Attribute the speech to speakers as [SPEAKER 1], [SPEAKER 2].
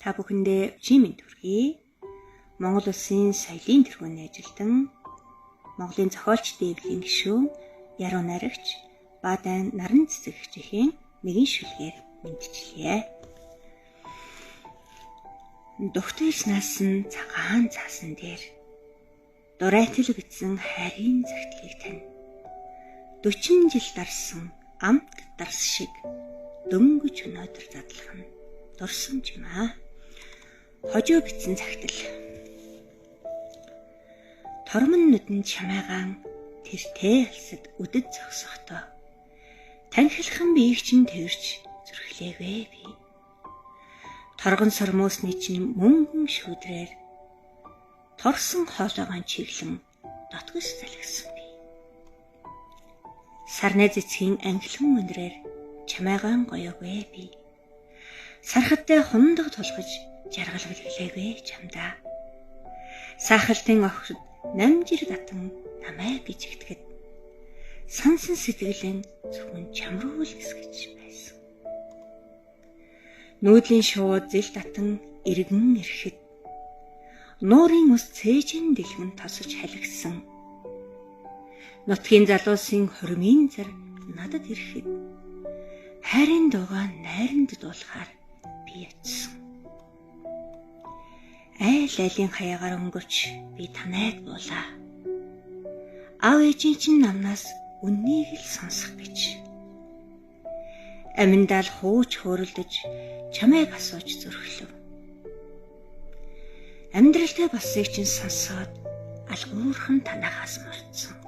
[SPEAKER 1] Та бүхэндээ өчийн мэнд хүргэе. Монгол Улсын соёлын тэргүүний ажилтан, Монголын зохиолч дэвлийн гишүүн, яруу найрагч Баадайн Наран цэцэгчийн нэгэн шүлгээр мэдчилье. Дугтайч наасан цагаан цаасан дээр дурайтал битсэн хайрын загтлыг тань. 40 жил дарсан амт дарс шиг дөнгөж өнөөдөр задлах нь дурсамж юм аа. Хожоо битсэн цагтл. Тормон нүдэн чамайгаан тэртээ алсад үдэд зогсохдоо танхилхан биеийг чинь тэрч зүрхлээгүй би. Торгон сормуусны чинь мөнгөн шүүдрээр торсон хоолойгоо чиглэн дотгос залгисан би. Сарнай цэцгийн анхлан өндрээр чамайгаан гоёгүй би. Сархадтай хундаг тулгаж жаргал бэлгэлээгүй чамдаа. Саахалтын охид намжир татан намайг гिचгдэхэд сансан сэтгэлэн зөвхөн чам руу л эсгэж байсан. Нүүдлийн шууд зэл татан эргэн ирэхэд нуурын ус цээжин дэлгэн тосож халигсан. Нутгийн залуусын хормын зар надад ирэхэд хайрын дуугаа найранд дуулахаар би очсон. Айл айлын хаягаар өнгөрч би танайд буулаа. Аав ээжийн чинь намнаас үннийг л сонсох гэж. Аминдаал хууч хөөрөлдөж чамайг асууж зүрхлэв. Амьдралтай болсыг чинь сонсоод алгуурхан танахаас морцсон.